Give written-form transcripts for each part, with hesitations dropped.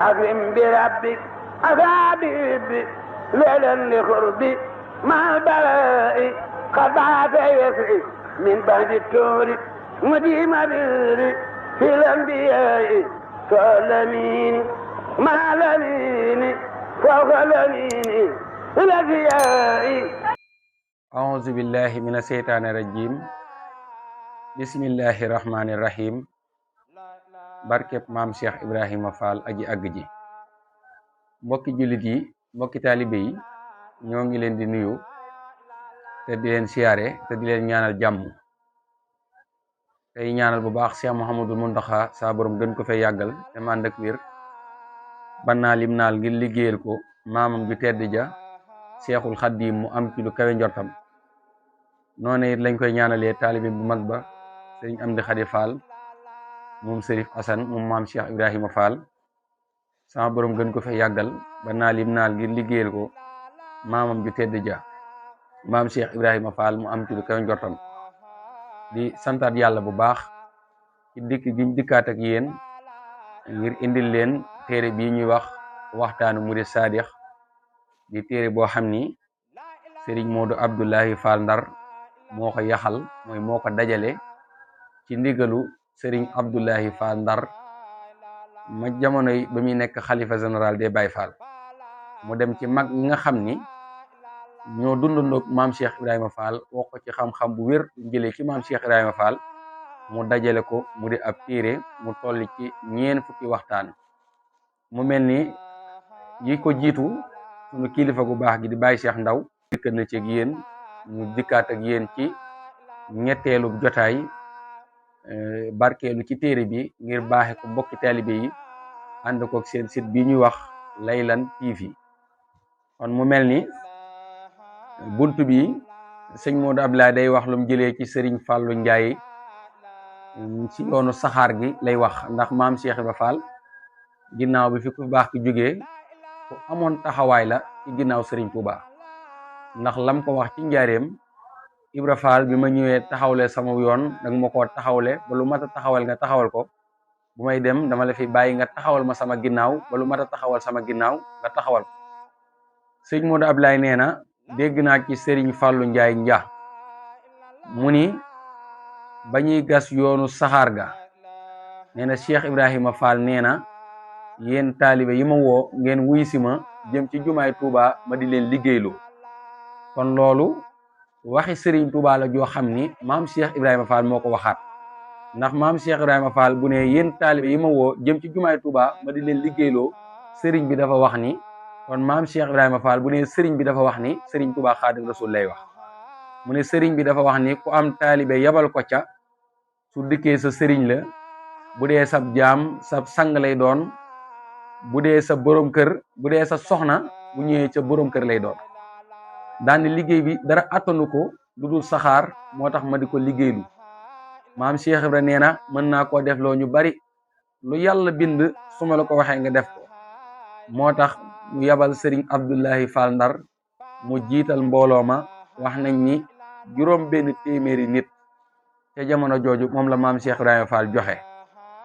أكرم بربك أصابي ليلا لقربي مع البلاء قطعت يسري من بعد التور مديم بيري في الأنبياء فالأمين مع الأمين فوق الأمين الأنبياء. أعوذ بالله من الشيطان الرجيم. بسم الله الرحمن الرحيم. barkeb maam Cheikh Ibrahima Fall aji àgg ji. mbokki jullit yi, mbokki taalibe yi, ñoo ngi leen di nuyu te di leen siyaare te di leen ñaanal jàmm tey ñaanal bu baax Cheikh Mouhamadou Mountakha saa borom gën ko fay yàggal te mànd ak wér ba naal lim naal ngir liggéeyal ko maamam ju tedd ja Cheikhul Khadim mu am ci lu kawe njortam. noonu it lañ koy ñaanalee taalibe bu mag ba Sëriñ Amdi Khady Fall moom Serif Assane moom maam Cheikh Ibrahima Fall sama borom gën ko fa yàggal ba naal lim naal ngir liggéeyal ko maamam ju tedd ja maam Cheikh Ibrahima Fall mu am ci lu kawe njortam. di santaat yàlla bu baax ci dikk giñ dikkaat ak yéen ngir indil leen téere bii ñuy wax waxtaanu murid saadix di téere boo xam ni Serigne Modou Abdoulahi Fall Ndar moo ko yaxal mooy moo ko dajale ci ndigalu Serigne Abdoulahi Fall Ndar ma jamono yi ba muy nekk xalifa général des Baye Fall mu dem ci mag ñi nga xam ni ñoo dundandoog maam Cheikh Ibrahima Fall wax ko ci xam-xam bu wér jëlee ci maam Cheikh Ibrahima Fall mu dajale ko mu di ab téere mu toll ci ñeen fukki waxtaan. mu mel ni yi ko jiitu sunu kilifa gu baax gi di Baye Cheikh Ndaw dikk na ci ak yéen ñu dikkaat ak yéen ci ñetteelu jotaay barkeelu ci téere bi ngir baaxe ko mbokki taalibe yi ànd kook seen site bi ñuy wax Laylan TV. kon mu mel ni buntu bi sëñ Modou Abdoulaye day wax lu mu jëlee ci Serigne Fallou Ndiaye ci yoonu saxaar gi lay wax, ndax maam Cheikh Ibrahima Fall ginnaaw bi fi ku baax ki jógee ku amoon taxawaay la ci ginnaaw Serigne Touba. ndax lam ko wax ci njaareem, Ibra Fall bi ma ñëwee taxawle sama yoon danga ma koo taxawle ba lu mat a taxawal nga taxawal ko, bu may dem dama la fi bàyyi nga taxawal ma sama ginnaaw ba lu mat a taxawal sama ginnaaw nga taxawal ko. sëñ Modou Abdoulaye nee na dégg naa ci Serigne Fallou Ndiaye Nja mu ni ba ñuy gas yoonu saxaar ga, nee na Cheikh Ibrahima Fall nee na yéen taalibe yi ma woo ngeen wuy si ma jëm ci jumaay Touba ma di leen liggéeyloo. kon loolu waxi Serigne Touba la joo xam ni maam Cheikh Ibrahima Fall moo ko waxaat, ndax maam Cheikh Ibrahima Fall bu ne yéen taalibe yi ma woo jëm ci jumaay Touba ma di leen liggéeyloo, Serigne bi dafa wax ni, kon maam Cheikh Ibrahima Fall bu ne Serigne bi dafa wax ni Serigne Touba Xaadim Rasul lay wax. mu ne Serigne bi dafa wax ni ku am taalibe yabal ko ca su dikkee sa Serigne la, bu dee sab jaam sab sang lay doon, bu dee sa borom kër, bu dee sa soxna bu ñëwee ca borom kër lay doon. daani liggéey bi dara attanu ko lu dul saxaar, moo tax ma di ko liggéeylu. maam Cheikh Ibra nee na mën naa koo def loo ñu bari, lu yàlla bind su ma la ko waxee nga def ko. moo tax mu yabal Serigne Abdoulahi Fall Ndar mu jiital mbooloo ma, wax nañ ni juróom benn téeméeri nit ca jamono jooju moom la maam Cheikh Ibrahima Fall joxe.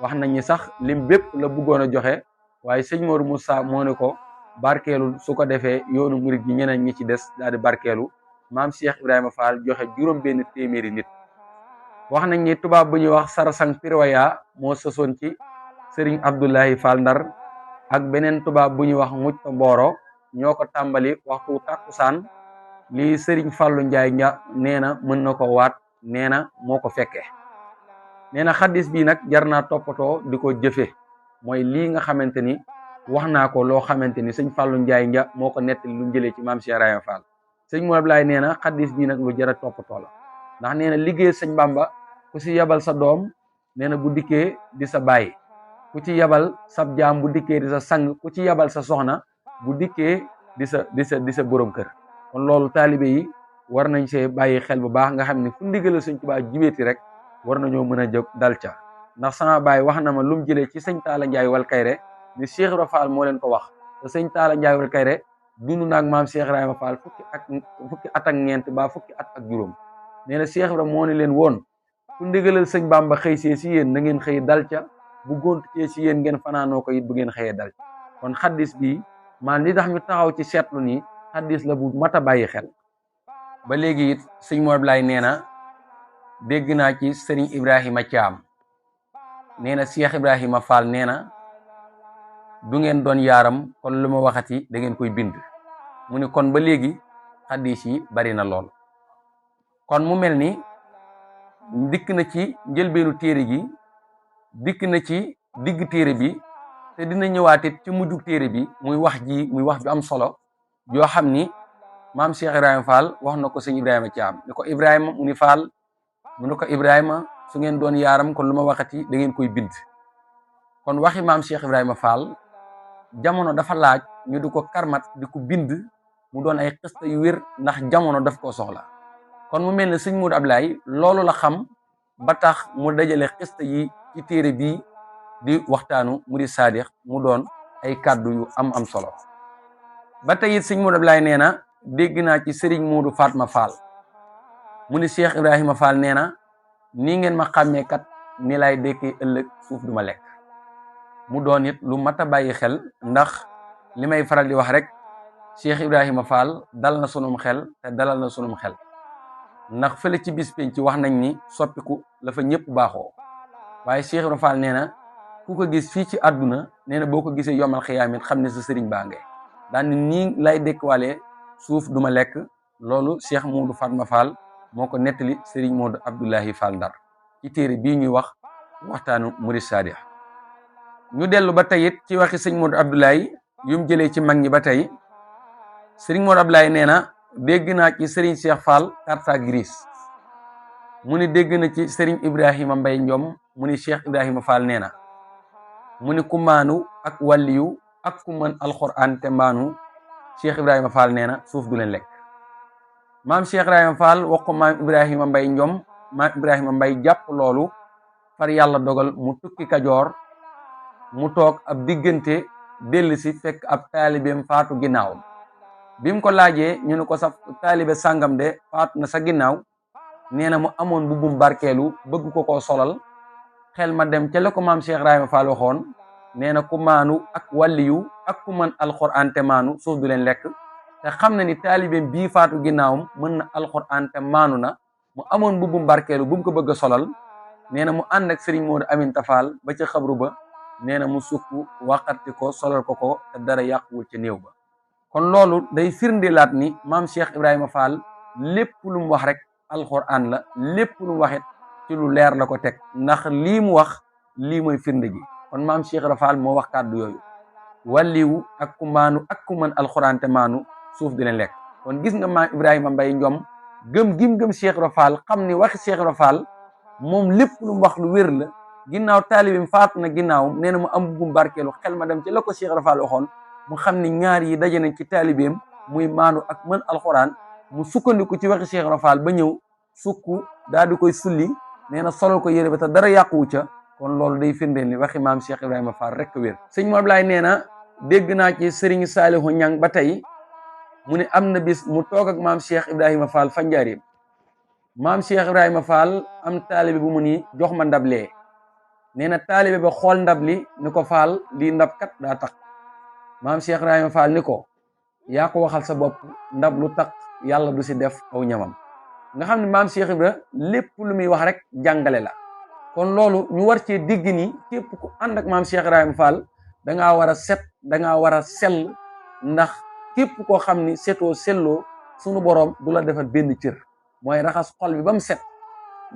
wax nañ ni sax lim bépp la bëggoon a joxe, waaye sëñ Mor Moussa moo ne ko barkeelu, su ko defee yoonu murid gi ñeneen ñi ci des daal di barkeelu. maam Cheikh Ibrahima Fall joxe juróom benn téeméeri nit. wax nañ ni tubaab bu ñuy wax Sarasang Pirwaya moo sosoon ci Serigne Abdoulahi Fall Ndar ak beneen tubaab bu ñuy wax Mucc Mbooro, ñoo ko tàmbali waxtu takkusaan. lii Serigne Fallou Ndiaye Nja nee na mën na ko waat, nee na moo ko fekkee. nee na xaddis bii nag jar naa toppatoo di ko jëfe, mooy lii nga xamante ni wax naa ko, loo xamante ni sëñ Fallou Ndiaye Nja moo ko nettali lu jëlee ci maam Cheikh Ibrahima Fall. sëñ Modou Abdoulaye nee na xaddis bii nag lu jar a toppatoo la, ndax nee na liggéey sëñ Bamba ku ci yabal sa doom nee na bu dikkee di sa bàyyi, ku ci yabal sab jaam bu dikkee di sa sang, ku ci yabal sa soxna bu dikkee di sa borom kër. kon loolu taalibe yi war nañ see bàyyi xel bu baax, nga xam ne fu ndigal sëñ Tuubaa jibeeti rek war nañoo mën a jóg dal ca. ndax sama baay wax na ma lu mu jëlee ci sëñ Taala Njaay wal Kayre ni Cheikh Ibrahima Fall moo leen ko wax, te sëñ Taala Njaay wal Kayre dund naag maam Cheikh Ibrahima Fall fukki at ak ñeent ba fukki at ak juróom. nee na Cheikh Ibrahima moo ne leen woon fu ndigalal sëñ Bamba xëy see si yéen na ngeen xëy dal ca, bu gontu cee si yéen ngeen fanaanoo ko it bu ngeen xëyee dal ca. kon xaddis bi li tax ñu taxaw ci seetlu ni xaddis la bu mat a bàyyi xel. ba léegi it sëñ Mor Ablaye nee na dégg naa ci sëriñ Ibrahima Thiam nee na Cheikh Ibrahima Fall nee na du ngeen doon yaaram kon lu ma waxati da ngeen koy bind. mu ni kon ba léegi xaddis yi bari na lool. kon mu mel ni dikk na ci njëlbeenu téere gi, dikk na ci digg téere bi, te dina ñëwaatit ci mujjug téere bi muy wax ju am solo joo xam ni maam Cheikh Ibrahima Fall wax na ko sëñ Ibrahima Thiam ni ko Ibrahima mu ni Fall mu ne ko Ibrahima su ngeen doon yaaram kon lu ma waxati da ngeen koy bind. kon waxi maam Cheikh Ibrahima Fall jamono dafa laaj ñu di ko karmat di ko bind mu doon ay xista yu wér ndax jamono daf koo soxla. kon mu mel ne sëñ Modou Ablaye loolu la xam ba tax mu dajale xista yi ci téere bii di waxtaanu Murid Saadix mu doon ay kàddu yu am solo. ba tey it sëñ Modou Ablaye nee na dégg naa ci Serigne Modou Fatma Fall mu ni Cheikh Ibrahima Fall nee na nii ngeen ma xàmmee kat ni lay dekkee ëllëg suuf du ma lekk. mu doon it lu mat a bàyyi xel ndax li may faral di wax rek Cheikh Ibrahima Fall dal na sunum xel te dalal na sunum xel ndax fële ci bis penc wax nañ ni soppiku la fa ñëpp baaxoo waaye Cheikh Ibrahima Fall nee na ku ko gis fii ci àdduna nee na boo ko gisee yomal xiyaamit xam ne sa sëriñ baa ngay daan ni nii lay dekkwalee suuf duma lekk. loolu Cheikh Modou Fatma Fall moo ko nettali Serigne Modou Abdoulahi Fall Ndar ci téere bii ñuy wax waxtaanu Murid Saadix. ñu dellu ba tey it ci waxi sëñ Modou Abdoulahi yum jëlee ci mag ñi ba tey Serigne Modou Abdoulahi nee na dégg naa ci Serigne Cheikh Fall carte grise mu ni dégg na ci Serigne Ibrahima Mbay Njom mu ni Cheikh Ibrahima Fall nee na mu ni ku maanu ak wàlliyu ak ku mën alxuraan te mbaanu Cheikh Ibrahima Fall nee na suuf du leen lekk. maam Cheikh Ibrahima Fall wax ko maam Ibrahima Mbay Njom maam Ibrahima Mbay jàpp loolu far yàlla dogal mu tukki Kajoor mu toog ab diggante dellu si fekk ab taalibeem faatu ginnaawam. bi mu ko laajee ñu ne ko sa taalibe sàngam de faatu na sa ginnaaw nee na mu amoon bu bum barkeelu bëgg ko koo solal xel ma dem ca la ko maam Cheikh Ibrahima Fall waxoon nee na ku maanu ak wàlliyu ak ku mën alxuraan te maanu suuf du leen lekk. te xam na ni taalibeem bii faatu ginnaawam mën na alxuraan te maanu na mu amoon bu bum barkeelu bu mu ko bëgg a solal nee na mu ànd ak Serigne Modou Aminta Fall ba ca xabru ba nee na mu sukk waqati ko solal ko te dara yàquwul ca néew ba. kon loolu day firndeelaat ni maam Cheikh Ibrahima Fall lépp lu mu wax rek alxuraan la, lépp lu mu waxit ci lu leer la ko teg ndax lii mu wax lii mooy firnde gi. kon maam Cheikh Ibrahima Fall moo wax kàddu yooyu wàlliwu ak ku maanu ak ku mën alxuraan te maanu suuf di leen lekk. kon gis nga maam Ibrahima Mbay Njom gëm gim Cheikh Ibrahima Fall xam ni waxi Cheikh Ibrahima Fall moom lépp lu mu wax lu wér la. ginnaaw taalibeem faatu na ginnaawam nee na mu am bu barkeelu xel ma dem ci la ko Cheikh Ibrahima Fall waxoon mu xam ni ñaar yi daje nañ ci taalibeem muy maanu ak mën alxuraan mu sukkandiku ci waxi Cheikh Ibrahima Fall ba ñëw sukku daal di koy sulli nee na solal ko yére ba te dara yàquwu ca. kon loolu day firndeel ni waxi maam Cheikh Ibrahima Fall rek wér. sëñ Mor Ablaye nee na dégg naa ci Serigne Saalihu Ñang ba tey mu ne am na bis mu toog ak maam Cheikh Ibrahima Fall fa njaareem maam Cheikh Ibrahima Fall am taalibe bu mu ni jox ma ndab lee nee na taalibe ba xool ndab li ni ko Fall lii ndab kat daa tax maam Cheikh Ibrahima Fall ni ko yaa ko waxal sa bopp ndab lu tax yàlla du si def aw ñamam. nga xam ne maam Cheikh Ibrahima lépp lu muy wax rek jàngale la. kon loolu ñu war cee digg ni képp ku ànd ak maam Cheikh Ibrahima Fall da ngaa war a set da ngaa war a sell ndax képp koo xam ni setoo selloo sunu borom du la defar benn cër mooy raxas xol bi ba mu set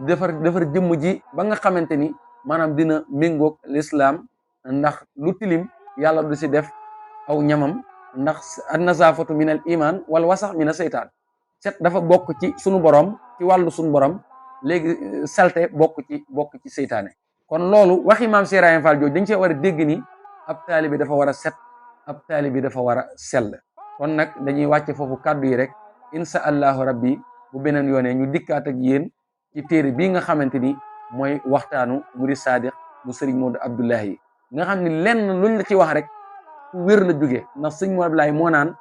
defar jëmm ji ba nga xamante ni maanaam dina méngoog l'islam ndax lu tilim yàlla du si def aw ñamam ndax an nazafatu min al iman wala wasax min a seytaan set dafa bokk ci sunu borom ci wàllu sunu borom. léegi salte bokk ci seytaane. kon loolu waxi maam Cheikh Ibrahima Fall jooju dañ cee war a dégg ni ab taalibe dafa war a set ab taalibe dafa war a sell. kon nag dañuy wàcce foofu kàddu yi rek insha allahu rabbi bu beneen yoonee ñu dikkaat ak yéen ci téere bii nga xamante ni mooy waxtaanu Murid Saadix bu Serigne Modou Abdoulahi nga xam ni lenn luñ la ci wax rek fu wér la jógee ndax Serigne Modou Abdoulahi moo naan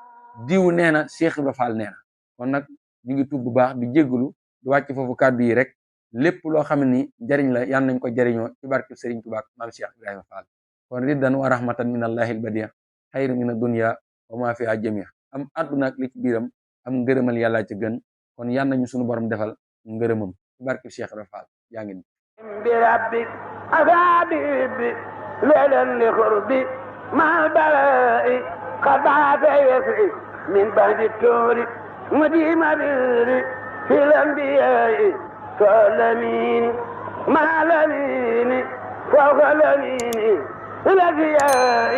diw nee na Cheikh Ibrahima Fall nee na. kon nag ñu ngi tuub bu baax di jéggalu di wàcc foofu kàddu yi rek lépp loo xam ni jariñ la yal nañ ko jariñoo ci barke Serigne Touba maam Cheikh Ibrahima Fall kon riddan wa rahmatan min allahi al badia xayru mina dunya wa ma fiha jami am àdduna ak li ci biiram am ngërëmal yàlla ci gën kon yal nañu sunu borom defal ngërëmam ci barke Cheikh Ibra Fall yaa ngi bi rabbi asabi leelan li xurbi ma balai xabaata yasri min ba'di tuuri mudima biri fil anbiyaa'i فالأمين مع الأمين فوق الأمين الأنبياء